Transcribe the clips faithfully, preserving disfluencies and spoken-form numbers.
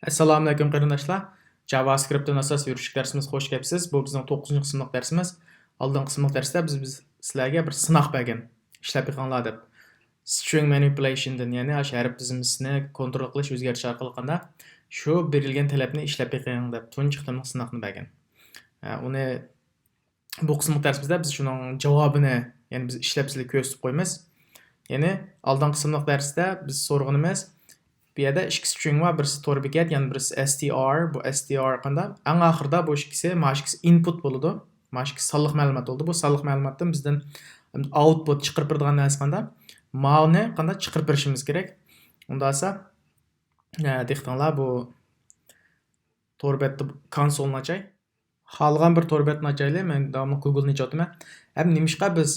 ئەسسالامۇئەلەيكۇم قېرىنداشلار. JavaScript تىن ئاساس يۈرۈشلۈك دەرسىمىزگە خوش كەپسىز. بۇ بىزنىڭ توققۇزىنچى قىسىملىق دەرسىمىز. ئالدىنقى قىسىملىق دەرستە بىز، بىز سىلەرگە بىر سىناق بەرگەن، ئىشلەپ بېقىڭلار دەپ. String manipulation دىن، يەنى ئاشۇ ھەرپ تىزمىسىنى كونترول قىلىش، ئۆزگەرتىش ئارقىلىق قانداق شۇ بېرىلگەن تەلەپنى ئىشلەپ بېقىڭ دەپ تۇنجى قېتىملىق سىناقنى بەرگەن. ئە، ئۇنى بۇ قىسىملىق دەرسىمىزدە بىز شۇنىڭ جاۋابىنى، يەنى بىز ئىشلەپ سىزگە كۆرسىتىپ قويىمىز. يەنى ئالدىنقى قىسىملىق دەرستە بىز سورىغىنىمىز، بۇ يەردە ئىككى string بار، بىرسى تور بېكەت، يەنە بىرسى str. بۇ str قانداق؟ ئەڭ ئاخىرىدا بۇ ئىككىسى، مانا شۇ ئىككىسى input بولىدۇ. مانا شۇ ئىككىسى سانلىق مەلۇمات بولىدۇ. بۇ سانلىق مەلۇماتتىن بىزدىن output چىقىرىپ بېرىدىغان نەرسە قانداق؟ ماۋۇنى قانداق چىقىرىپ بېرىشىمىز كېرەك؟ ئۇنداق بولسا، ئە، دىققىتىڭلار، بۇ تور بەتتە كونسولنى ئاچاي. خالىغان بىر تور بەتنى ئاچايلى. مەن داۋاملىق گۇگلنى ئېچىۋاتىمەن. ھەم نېمىشقا بىز،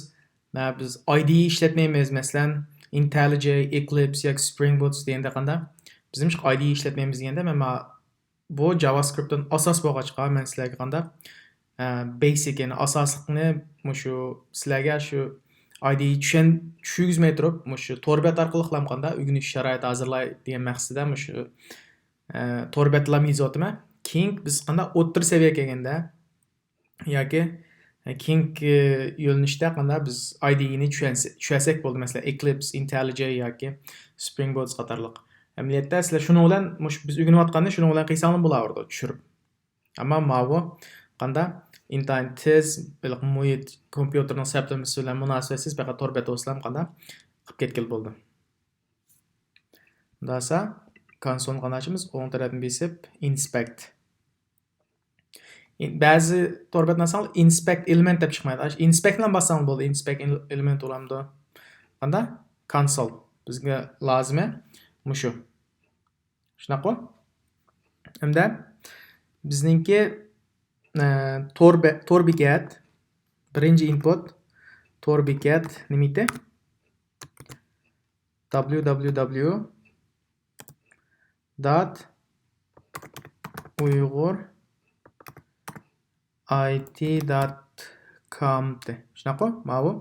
مە-، بىز ئايدىئى ئىشلەتمەيمىز، مەسىلەن، IntelliJ، Eclipse ياكى Spring Boot دېگەندە قانداق؟ بىز نېمىشقا ئايدىئى ئىشلەتمەيمىز دېگەندە، مەن ما-، بۇ JavaScript تىن ئاساس بولغاچقا، مەن سىلەرگە قانداق، ئە، basic، يەنى ئاساسلىقنى مۇشۇ سىلەرگە شۇ ئايدىئى چۈشەن-، چۈشۈرگۈزمەي تۇرۇپ، مۇشۇ تور بەت ئارقىلىقلا قانداق ئۆگىنىش شارائىتى ھازىرلاي دېگەن مەقسىتىدە مۇشۇ ئە، تور بەتلەرنى يېزىۋاتىمەن. كېيىن بىز قانداق ئوتتۇرا سەۋىيەگە كەلگەندە ياكى، ئە، كېيىنكى يۆنىلىشتە قانداق بىز ئايدىئىنى چۈشەنسە-، چۈشەنسەك بولدى. مەسىلەن، Eclipse، IntelliJ ياكى Spring Boot قاتارلىق. ئەمەلىيەتتە سىلەر شۇنىڭ بىلەن، مۇشۇ بىز ئۆگىنىۋاتقاننى شۇنىڭ بىلەن قىلساڭلار بولاۋېرىدۇ، چۈشۈرۈپ. ئەمما ماۋۇ قانداق ئىنتايىن تېز، بىر مۇھىت، كومپيۇتېرنىڭ سەپلىمىسى بىلەن مۇناسىۋەتسىز، پەقەت تور بەت بولسىلا قانداق قىلىپ كەتكىلى بولىدۇ. داسا، كونسولنى قانداق ئاچىمىز؟ ئوڭ تەرەپنى بېسىپ، inspect. بەزى تور بەتنى ئاچساڭلار، inspect element دەپ چىقمايدۇ. ئاشۇ inspect بىلەن باسساڭلار بولدى. Inspect ele-، element بولامدۇ؟ قانداق؟ كونسول. بىزگە لازىمى مۇشۇ. شۇنداققۇ؟ ئەمدى بىزنىڭكى، ئە، تور بە-، تور بېكەت، بىرىنچى input، تور بېكەت نېمە ئىدى؟ www dot uyg'ur it dot com دە. شۇنداققۇ؟ ماۋۇ.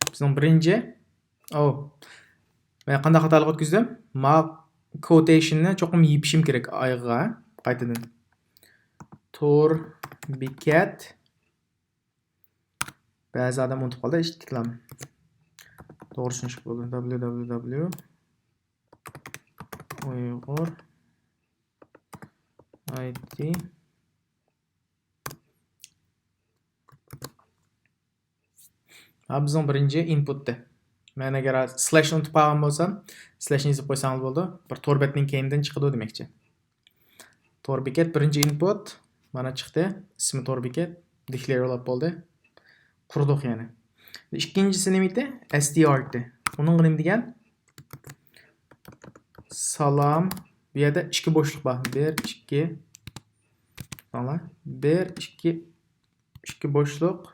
بىزنىڭ بىرىنچى. ئو. مەن قانداق خاتالىق ئۆتكۈزدۈم؟ ما quotation نى چوقۇم يېپىشىم كېرەك ئايغا. قايتىدىن. تور بېكەت. بەزى ئادەم ئۇنتۇپ قالدى، ئىشتىكلام. توغرا چۈشىنىشكە بولىدۇ. www ئۇيغۇر ئايتى. ھا، بىزنىڭ بىرىنچى input تى. مەن ئەگەر سلەشنى ئۇنتۇپ قالغان بولسام، سلەشنى يېزىپ قويساڭىز بولىدۇ. بىر تور بەتنىڭ كەينىدىن چىقىدۇ دېمەكچى. تور بېكەت بىرىنچى input. مانا چىقتى. ئىسمى تور بېكەت. دېكلېرلاپ بولدى. قۇردۇق يەنى. ئىككىنچىسى نېمە ئىدى؟ str ئىدى. ئۇنىڭغا نېمە دېگەن؟ سالام. بۇ يەردە ئىككى بوشلۇق بار. بىر، ئىككى. مانا. بىر، ئىككى، ئىككى بوشلۇق.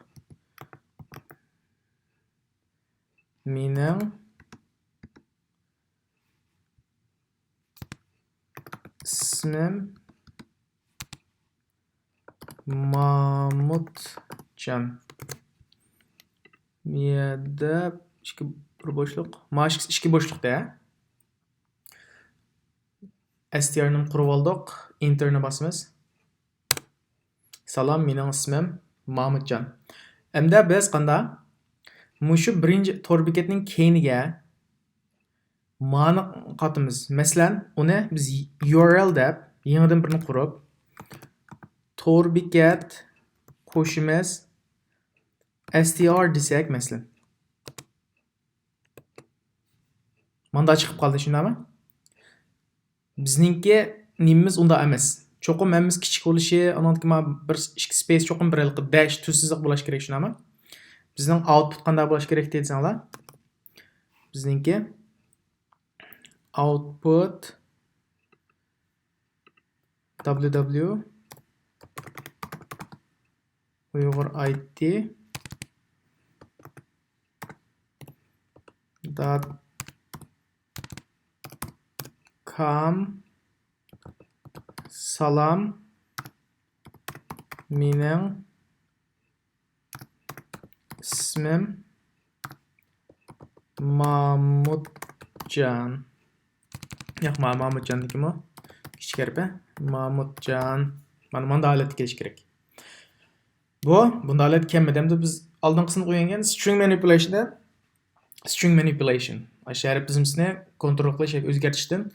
مېنىڭ ئىسمىم مامۇتجان. بۇ يەردە ئىككى، بىر بوشلۇق. مانا ئىككى بوشلۇقتا. str نى قۇرۇۋالدۇق. Enter نى باسىمىز. سالام، مېنىڭ ئىسمىم مامۇتجان. ئەمدى بىز قانداق؟ مۇشۇ بىرىنچى تور بېكەتنىڭ كەينىگە مانى قاتىمىز. مەسىلەن، ئۇنى بىز يۇ ئار ئېل دەپ يېڭىدىن بىرنى قۇرۇپ، تور بېكەت قوشىمىز، str دېسەك، مەسىلەن. ماندا چىقىپ قالدى، شۇنداقمۇ؟ بىزنىڭكى نېمىمىز ئۇنداق ئەمەس. چوقۇم ھەممىسى كىچىك بولۇشى، ئانىڭدىكى ما بىر ئىككى سپېيس چوقۇم بىر ھېلىقى دەش تۈزسىزلىق بولۇش كېرەك، شۇنداقمۇ؟ بىزنىڭ ئاوتپۇت قانداق بولۇش كېرەك دېسەڭلار. بىزنىڭكى ئاوتپۇت www ئۇيغۇر ئايتى دات كام. سالام، مېنىڭ ئىسمىم مامۇتجان. ياق، ما-، مامۇتجاندىكىمۇ؟ ئىككىنچى ھەرپى مامۇتجان. مانا مۇنداق ھالەتتە كېلىشى كېرەك. بۇ بۇنداق ھالەتتە كەلمىدى. ئەمدى بىز ئالدىنقىسىنى ئوينىغان string manipulation-دا، string manipulation، ئاشۇ ھەرپ تىزمىسىنى كونترول قىلىش ياكى ئۆزگەرتىشتىن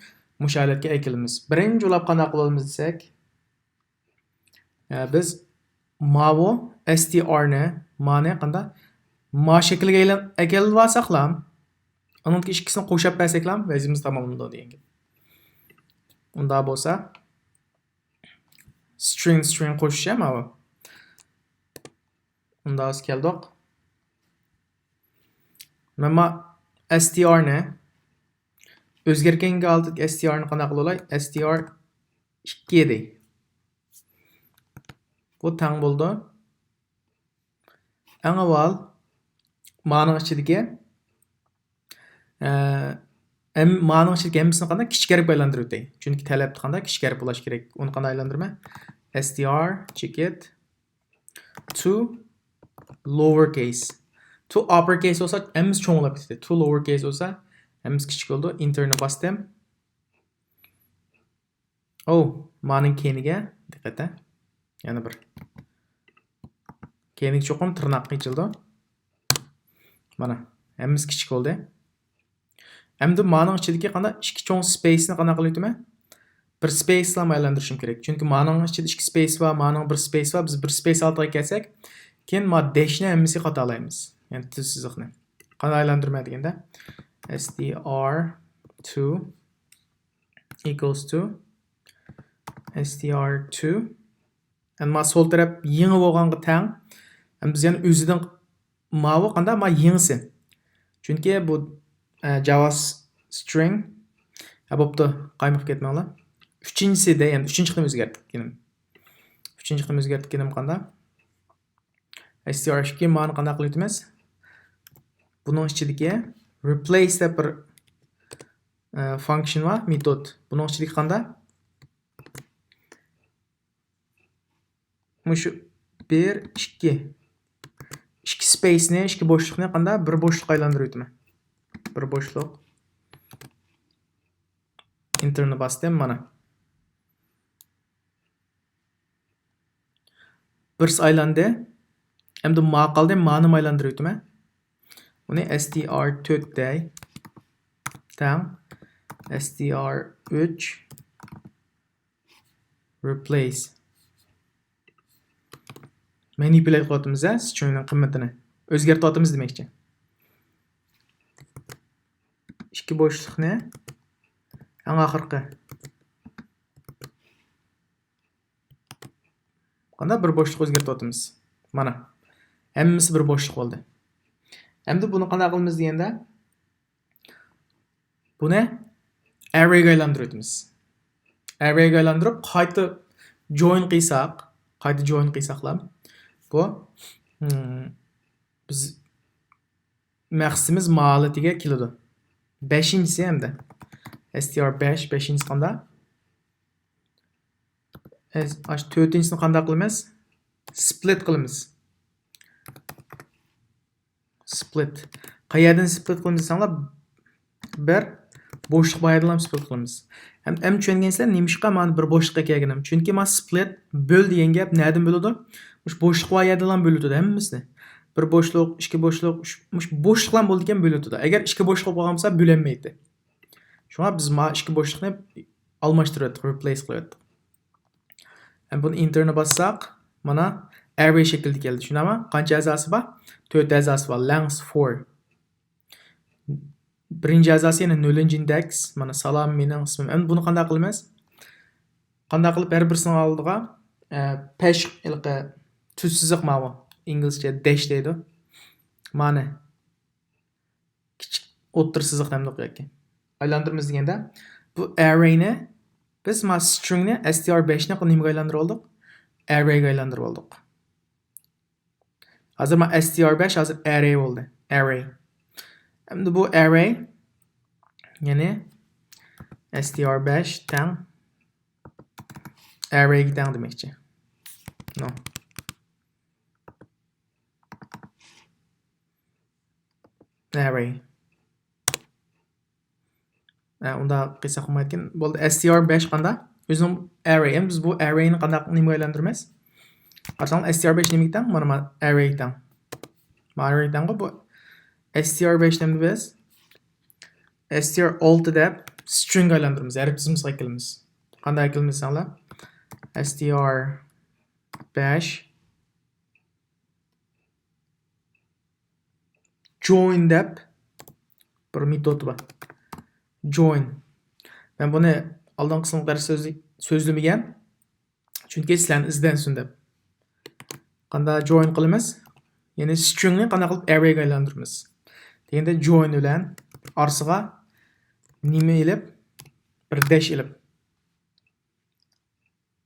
مۇشۇ ھالەتكە ئەكېلىمىز. بىرىنچى بولۇپ قانداق قىلىمىز دېسەك، ئە، بىز ماۋۇ str-نى، مانى قانداق؟ ما شەكىلگە ئەكېلىۋالساقلا، ئۇنىڭدىكى ئىككىسىنى قوشاپ بەرسەكلا ۋەزىپىمىز تاماملىنىدۇ دېگەن گەپ. ئۇنداق بولسا، string، string قوشۇش، ھە، ماۋۇ. ئۇنداق كەلدۇق. مەن ما str-نى، ئۆزگەرگەن ھالەتتىكى str-نى قانداق قىلالاي؟ str ئىككى دەي. بۇ تەڭ بولىدۇ. ئەڭ ئاۋۋال مانىڭ ئىچىدىكى، ئە، ھەم-، مانىڭ ئىچىدىكى ھەممىسىنى قانداق كىچىك ھەرپكە ئايلاندۇرۇۋېتەي. چۈنكى تەلەپتە قانداق كىچىك ھەرپ بولۇش كېرەك. ئۇنى قانداق ئايلاندۇرىمەن؟ str، چېكىت، to lower case. To upper case بولسا ھەممىسى چوڭلاپ كېتىدۇ. To lower case بولسا ھەممىسى كىچىك بولىدۇ. Enter-نى باستىم. ئو، مانىڭ كەينىگە دىققەت، ھە. يەنە بىر. كەينىگە چوقۇم تىرناق ئېچىلىدۇ. مانا، ھەممىسى كىچىك بولدى. ئەمدى مانىڭ ئىچىدىكى قانداق ئىككى چوڭ space-نى قانداق قىلىۋېتىمەن؟ بىر space-لا ئايلاندۇرۇشۇم كېرەك. چۈنكى مانىڭ ئىچىدە ئىككى space بار، مانىڭ بىر space بار. بىز بىر space ئالدىغا كەلسەك، كېيىن ما dash-نى ھەممىسىگە قاتا ئالايمىز. يەنى تۈز سىزىقنى. قانداق ئايلاندۇرىمەن دېگەندە، str two equals to str two. ئەمما سول تەرەپ يېڭى بولغانغا تەڭ. ئەمدى بىز يەنە ئۆزىدىن ماۋۇ قانداق؟ ما يېڭىسى. چۈنكى بۇ، ئە، Java string. ھە، بوپتۇ، قايمۇقۇپ كەتمەڭلار. ئۈچىنچىسىدە، يەنى ئۈچىنچى قېتىم ئۆزگەرتكىنىم. ئۈچىنچى قېتىم ئۆزگەرتكىنىم قانداق؟ str ئىككى، مانى قانداق قىلىۋېتىمىز؟ بۇنىڭ ئىچىدىكى replace دەپ بىر، ئە، function بار، metod. بۇنىڭ ئىچىدىكى قانداق؟ مۇشۇ بىر، ئىككى. ئىككى space-نى، ئىككى بوشلۇقنى قانداق؟ بىر بوشلۇققا ئايلاندۇرۇۋېتىمەن. بىر بوشلۇق. Enter-نى باستىم، مانا. بىرسى ئايلاندى. ئەمدى ما قالدى، مانىمۇ ئايلاندۇرۇۋېتىمەن. ئۇنى str تۆت دەي. تەڭ str ئۈچ replace. Manipulate قىلىۋاتىمىز، ھە، string-نىڭ قىممىتىنى ئۆزگەرتىۋاتىمىز دېمەكچى. ئىككى بوشلۇقنى ئەڭ ئاخىرقى قانداق بىر بوشلۇق ئۆزگەرتىۋاتىمىز. مانا، ھەممىسى بىر بوشلۇق بولدى. ئەمدى بۇنى قانداق قىلىمىز دېگەندە، بۇنى ئەررەيگە ئايلاندۇرۇۋېتىمىز. ئەررەيگە ئايلاندۇرۇپ، قايتا جوين قىلساق، قايتا جوين قىلساقلا، بۇ، ھىم، بىز مەقسىتىمىز ما ھالىتىگە كېلىدۇ. بەشىنچىسى ئەمدى. str بەش، بەشىنچىسى قانداق؟ ئەس-، ئاشۇ تۆتىنچىسىنى قانداق قىلىمىز؟ Split قىلىمىز. Split. قەيەردىن split قىلىمىز دېسەڭلار، بىر بوشلۇق بار يەردىلا split قىلىمىز. ھەم، ھەم چۈشەنگەنسىلەر نېمىشقا مانا بىر بوشلۇققا كەلگىنىم. چۈنكى ما split، بۆل دېگەن گەپ نەدىن بۆلىدۇ؟ مۇشۇ بوشلۇق بار يەردىلا بۆلۈۋېتىدۇ ھەممىسىنى. بىر بوشلۇق، ئىككى بوشلۇق، ئۈچ، مۇشۇ بوشلۇقلا بولىدىكەن بۆلۈۋېتىدۇ. ئەگەر ئىككى بوشلۇق بولغان بولسا بۆلەلمەيتتى. شۇڭا بىز ما ئىككى بوشلۇقنى ئالماشتۇرۇۋەتتۇق، replace قىلىۋەتتۇق. ھەم بۇنى enter-نى باسساق، مانا، ئەررەي شەكلىدە كەلدى. شۇنداقمۇ؟ قانچە ئەزاسى بار؟ تۆت ئەزاسى بار. Length four. بىرىنچى ئەزاسى يەنە نۆلىنچى ئىندېكس. مانا، سالام، مېنىڭ ئىسمىم. ئەمدى بۇنى قانداق قىلىمىز؟ قانداق قىلىپ ھەر بىرسىنىڭ ئالدىغا، ئە، پەش، ھېلىقى تۈز سىزىق ماۋۇ. ئىنگلىزچە dash دەيدۇ. مانا. كىچىك ئوتتۇرا سىزىق دەمدۇق ياكى. ئايلاندۇرىمىز دېگەندە، بۇ ئەررەينى بىز ما string-نى، str بەشنى نېمىگە ئايلاندۇرۇپ ئالدۇق؟ ئەررەيگە ئايلاندۇرۇپ ئالدۇق. ھازىر ما str بەش ھازىر ئەررەي بولدى. ئەررەي. ئەمدى بۇ ئەررەي، يەنى str بەش تەڭ ئەررەيگە تەڭ دېمەكچى. نو. ئەررەي. ئە، ئۇنداق قىلساق بولمايدىكەن. بولدى، str بەش قانداق؟ ئۆزىنىڭ ئەررەي. ئەمدى بىز بۇ ئەررەينى قانداق، نېمىگە ئايلاندۇرىمىز؟ قارىساڭلار، ئەس تى ئار بەش نېمىگە تەڭ؟ مانا، مانا ئەررەيگە تەڭ. مانا ئەررەيگە تەڭغۇ بۇ. ئەس تى ئار بەش نېمە دەيمىز؟ ئەس تى ئار ئالتە دەپ سترىڭگە ئايلاندۇرىمىز، ھەرپ تىزمىسىغا ئەكىلىمىز. قانداق ئەكىلىمىز دېسەڭلار؟ ئەس تى ئار بەش جوين دەپ بىر مېتود بار. جوين. مەن بۇنى ئالدىنقى قىسىمغا قارشى سۆزلە-، سۆزلىمىگەن. چۈنكى سىلەرنى ئىزدەنسۇن دەپ. قانداق جوين قىلىمىز؟ يەنى سترىڭنى قانداق قىلىپ ئەررەيگە ئايلاندۇرىمىز؟ دېگەندە جوين بىلەن ئارىسىغا نېمە ئېلىپ؟ بىر دەش ئېلىپ.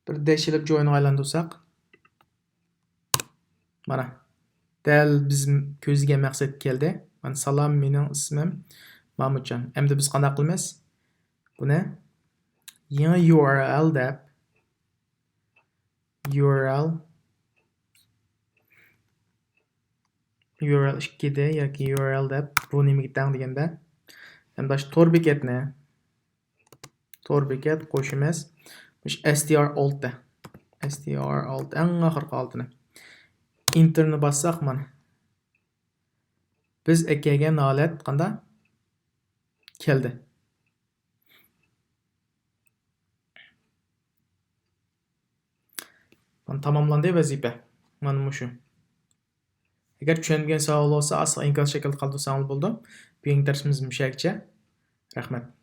بىر دەش ئېلىپ جوينغا ئايلاندۇرساق. مانا. دەل بىز كۆزلىگەن مەقسەتكە كەلدى. مانا، سالام، مېنىڭ ئىسمىم مامۇتجان. ئەمدى بىز قانداق قىلىمىز؟ بۇنى يېڭى يۇ ئار ئېل دەپ، يۇ ئار ئېل، يۇ ئار ئېل ئىككى دى ياكى يۇ ئار ئېل دەپ، بۇ نېمىگە تەڭ دېگەندە، ئەمدى تور بېكەتنى، تور بېكەت قوشىمىز. مۇشۇ ئەس تى ئار ئالتە. ئەس تى ئار ئالتە، ئەڭ ئاخىرقى ئالتىنى. ئېنتېرنى باسساق، مانا. بىز ئەكەلگەن ھالەت قانداق؟ كەلدى. مانا تاماملاندى ۋەزىپە. مانا مۇشۇ. ئەگەر چۈشەنمىگەن سوئال بولسا، ئاستىغا ئىنكاس شەكلىدە قالدۇرساڭلار بولىدۇ. بۈگۈنكى دەرسىمىز مۇشۇ يەرگىچە. رەھمەت.